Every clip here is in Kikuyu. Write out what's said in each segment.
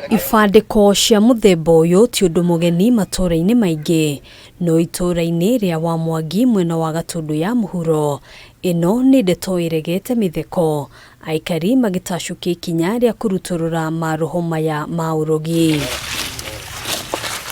Ibandĩko cia mũthemba ũyũ ti ũndũ mũgeni matũũra-inĩ maingĩ, no itũũra-inĩ rĩa Wamwangi mwena wa Gatũndũ ya mũhuro, ĩno nĩ ndeto ĩregete mĩtheko, aikari magĩtacũkia ikinya rĩa kũrutũrũra maroho maya ma ũrogi.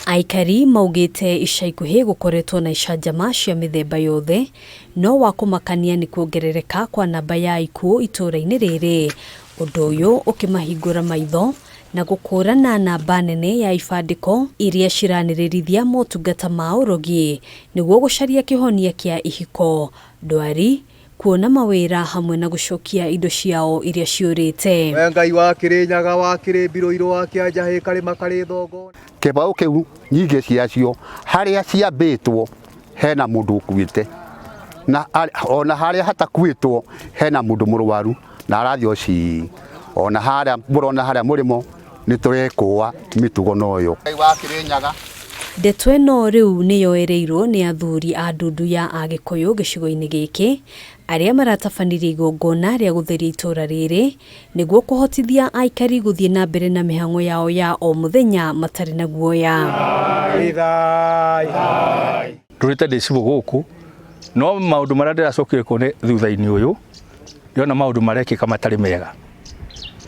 Aikari maugĩte ica ikuhĩ gũkoretwo na icanjama cia mĩthemba yothe, no wa kũmakania nĩ kuongerereka kwa namba ya ikuũ itũũra-inĩ rĩrĩ, ũndũ ũyũ ũkĩmahingũra maitho na gũkũrana namba nene ya ibandĩko iria ciranĩrĩrithia motungata ma ũrogi nĩguo gũcaria kĩhonia kĩa ihiko, ndwari, kuona mawĩra hamwe na gũcokia indo ciao iria ciũrĩte. We Ngai wa Kĩrĩnyaga wa Kĩrĩmbirũirũ wa Kĩanjahĩ karĩma karĩ thongo. Kĩbaũ kĩu nyingĩ ciacio harĩa ciambĩtwo hena mũndũ ũkuĩte na ona harĩa hatakuĩtwo hena mũndũ mũrwaru na arathiĩ oci ona harĩa mũrona harĩa mũrĩmo nĩ tũrekũa mĩtugo noyo. Ngai wa Kĩrĩnyaga. Ndeto ĩno rĩu nĩ yoereirwo nĩ athuri a ndundu ya Agĩkũyũ gĩcigo-inĩ gĩkĩ arĩa maratabanirie igongona rĩa gũtheria itũũra rĩrĩ nĩguo kũhotithia aikari gũthiĩ na mbere na mĩhang'o yao ya o mũthenya matarĩ na guoya. Ndũrĩte ndĩ cibũ gũkũ no maũndũ marĩa ndĩracokire kuona thutha-inĩ ũyũ ndĩrona maũndũ marekĩka matarĩ mega.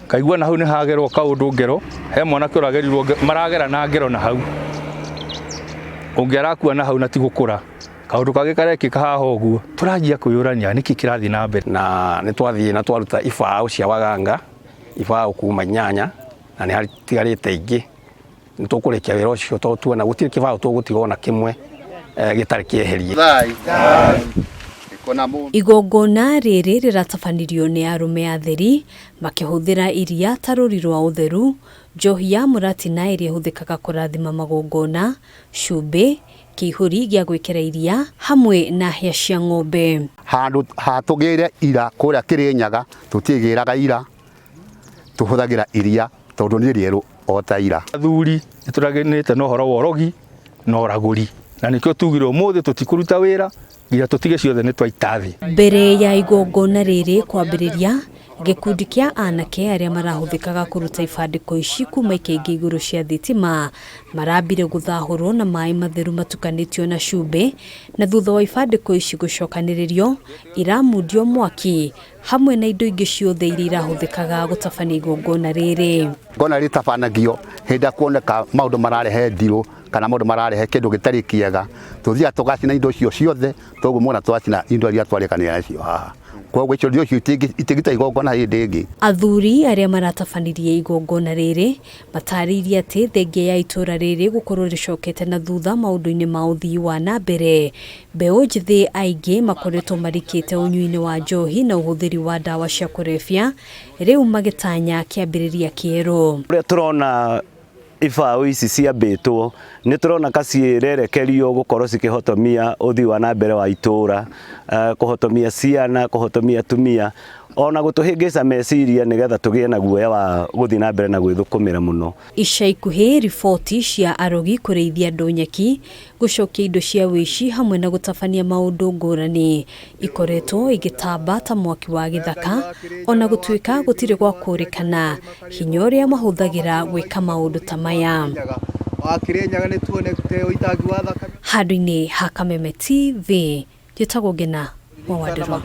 Ngaigua na hau nĩ hagerwo kaũndũ ngero, he mwanake ũragerirwo maragera na ngero na hau, ũngĩ arakua na hau na ti gũkũra. Kaũndũ kangĩ karekĩka haha ũguo, tũranjia kwĩyũrania nĩkĩ kĩrathiĩ na mbere. Na nĩ twathiĩ na twaruta ibaũ cia waganga, ibaũ kuma inyanya na nĩ hatigarĩte ingĩ. Nĩ tũkũrĩkia wĩra ũcio tondũ tuona gũtirĩ kĩbaũ tũgũtiga ona kĩmwe gĩtarĩ kĩeherie. Igongona rĩrĩ rĩratabanirio nĩ arũme atheri makĩhũthĩra iria ta rũri rwa ũtheru, njohi ya mũratina ĩrĩa ĩhũthĩkaga kũrathima magongona, cumbĩ, kĩihũri gĩa gwĩkĩra iria hamwe na hĩa cia ng'ombe. Handũ hatũgĩre ira kũrĩa Kĩrĩnyaga tũtigĩraga ira, tũhũthagĩra iria tondũ nĩ rĩerũ o ta ira. Athuri nĩ tũraganĩte na ũhoro wa ũrogi na ũragũri na nĩkĩo tugire ũmũthĩ tũtikũruta wĩra nginya tũtige ciothe nĩ twaita thĩ. Mbere ya igongona rĩrĩ kwambĩrĩria, gĩkundi kĩa anake arĩa marahũthĩkaga kũruta ibandĩko ici kuma ikĩngĩ igũrũ cia thitima marambire gũthahũrwo na maĩ matheru matukanĩtio na cumbĩ, na thutha wa ibandĩko ici gũcokanĩrĩrio iramundio mwaki hamwe na indo ingĩ ciothe iria irahũthĩkaga gũtabania igongona rĩrĩ. Igongona rĩtabanagio hĩndĩ ĩrĩa kuoneka maũndũ mararehe ndirũ kana maũndũ mararehe kĩndũ gĩtarĩ kĩega, tũthiaga tũgacina indo icio ciothe, toguo muona twacina indo iria twarĩkanĩra nacio haha. Koguo icio indo icio itingĩta igongona hĩndĩ ĩngĩ. Athuri arĩa maratabanirie igongona rĩrĩ matarĩirie atĩ thengia ya itũũra rĩrĩ gũkorwo rĩcokete na thutha maũndũ-inĩ ma ũthii wa na mbere, mbeũ njĩthĩ aingĩ makoretwo marikĩte ũnyui-inĩ wa njohi na ũhũthĩri wa ndawa cia kũrebia, rĩu magĩtanya kĩambĩrĩria kĩerũ. Ũrĩa tũrona ibaũ ici ciambĩtwo nĩ tũrona ka ciĩrerekerio gũkorwo cikĩhotomia ũthii wa na mbere wa itũũra, kũhotomia ciana, kũhotomia atumia, ona gũtũhĩngĩca meciria nĩgetha tũgĩe na guoya wa gũthiĩ na mbere na gwĩthũkũmĩra mũno. Ica ikuhĩ riboti cia arogi kũrĩithia andũ nyeki, gũcokia indo cia wĩici hamwe na gũtabania maũndũ ngũrani ikoretwo igĩtamba ta mwaki wa gĩthaka, ona gũtuĩka gũtirĩ gwa kũrĩkana hinya ũrĩa mahũthagĩra gwĩka maũndũ ta maya. Handũ-inĩ ha Kameme TV, njĩtagwo Ngĩna wa Wandirũ.